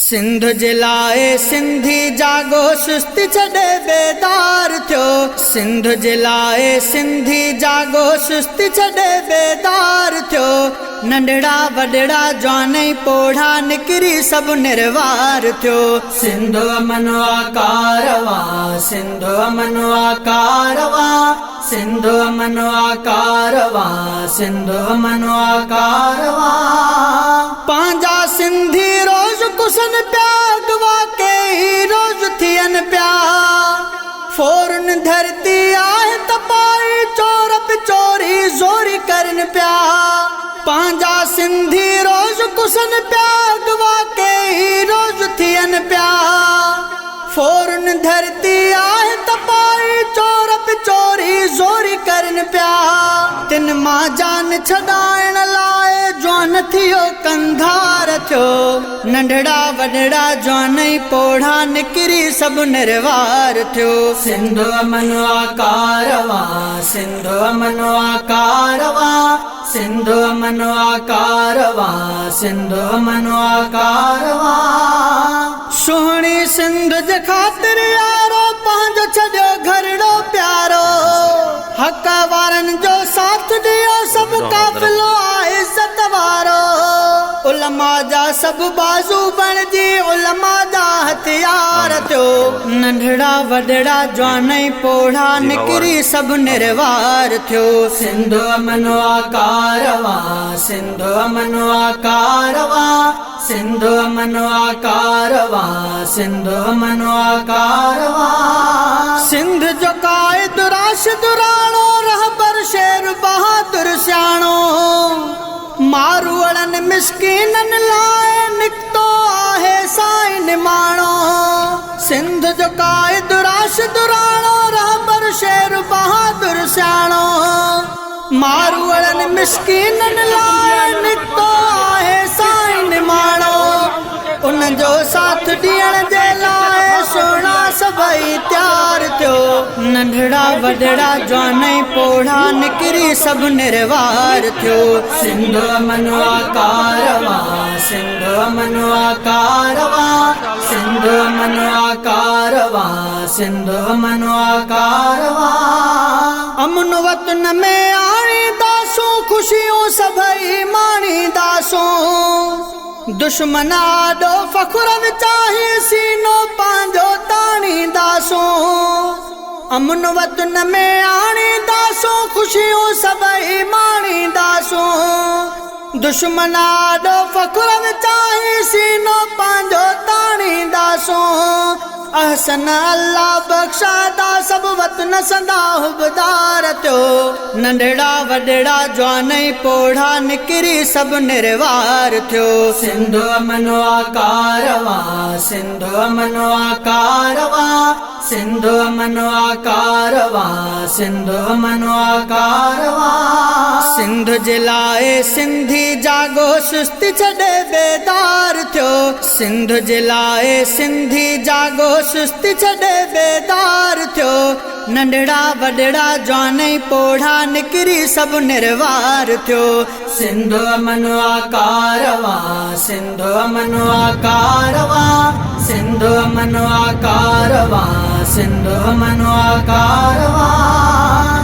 سنڌ جي لاءِ سنڌي جاڳو، سستي ڇڏي بيدار ٿيو. سنڌ جي لاءِ سنڌي جاڳو، سستي ڇڏي بيدار ٿيو. ننڍڙا وڏڙا جوان پوڙها نڪري سڀ نروار ٿيو. سنڌ امن آ ڪاروان، سنڌ امن آ ڪاروان، سنڌ امن آ ڪاروان، سنڌ امن آ ڪاروان. پنهنجا سنڌي روز ڪسن پيا، اغوا ڪيئي روز ٿين پيا. فورن ڌرتي آهي تپائي، چور به چوري زوري ڪرن پيا. پنهنجا سنڌي روز ڪسن پيا، اغوا ڪيئي روز ٿين پيا. فورن ڌرتي آهي تپائي، چور به چوري زوري ڪرن پيا. تن مان جان ڇڏائڻ لاءِ جوان ٿيو ڪنڌار ٿيو. ننڍڙا وڏڙا جوان پوڙها نڪري سڀ نروار ٿيو. سنڌ امن آ ڪاروان، سنڌ امن آ ڪاروان، سنڌ امن آ ڪاروان، سنڌ امن آ ڪاروان. سهڻي سنڌ جي خاطر يارو پنهنجو ڇڏيو گهرڙو پيارو. حق وارن جو ساٿ ڏيو، سڀ قافلو آهي عزت وارو. علماء جا سڀ بازو بڻجي علماء جا هٿيار ٿيو. ننڍڙا وڏڙا جوان پوڙها نڪري سڀ نروار ٿيو. سنڌ امن آ ڪاروان، سنڌ امن آ ڪاروان، سنڌ امن آ ڪاروان، سنڌ امن آ ڪاروان. سنڌ جو قائد راشد راڻو، رهبر شير بهادر سياڻو. ماروئڙن مسڪينن لاءِ نڪتو آهي سائين نماڻو. سنڌ جو قائد راشد راڻو، رهبر شير بهادر سياڻو. ماروئڙن مسڪينن لاءِ نڪتو آهي سائين نماڻو. ان جو ساٿ ڏيڻ جي لاءِ سهڻا سڀئي تيار ٿيو. ننڍڙا وڏڙا جوان پوڙها نڪري سڀ نروار ٿيو. سنڌ امن آ ڪاروان، سنڌ امن آ ڪاروان، سنڌ امن آ ڪاروان، سنڌ امن آ ڪاروان. امن وطن ۾ آڻينداسون، خوشيون سڀئي ماڻينداسون. دشمن آڏو فخر وچان سينو پنهنجو تاڻينداسون. امن وطن ۾ آڻينداسون، خوشيون سڀئي ماڻينداسون. دشمن آڏو فخر وچان سينو پنهنجو تاڻينداسون. احسن الله بخشادا سڀ وطن سندا حبدار ٿيو. ننڍڙا وڏڙا جوان پوڙها نڪري سڀ نروار ٿيو. سنڌ امن آ ڪاروان، سنڌ امن آ ڪاروان، سنڌ امن آ ڪاروان، سنڌ امن آ ڪاروان. سنڌ جي لاءِ سنڌي جاڳو، سستي ڇڏي بيدار ٿيو. سنڌ جي لاءِ سنڌي جاڳو، سستي ڇڏي بيدار ٿيو. ننڍڙا وڏڙا جوان پوڙها نڪري سڀ نروار ٿيو. سنڌ امن آ ڪاروان، سنڌ امن آ ڪاروان، سنڌ امن آ ڪاروان، سنڌ امن آ ڪاروان.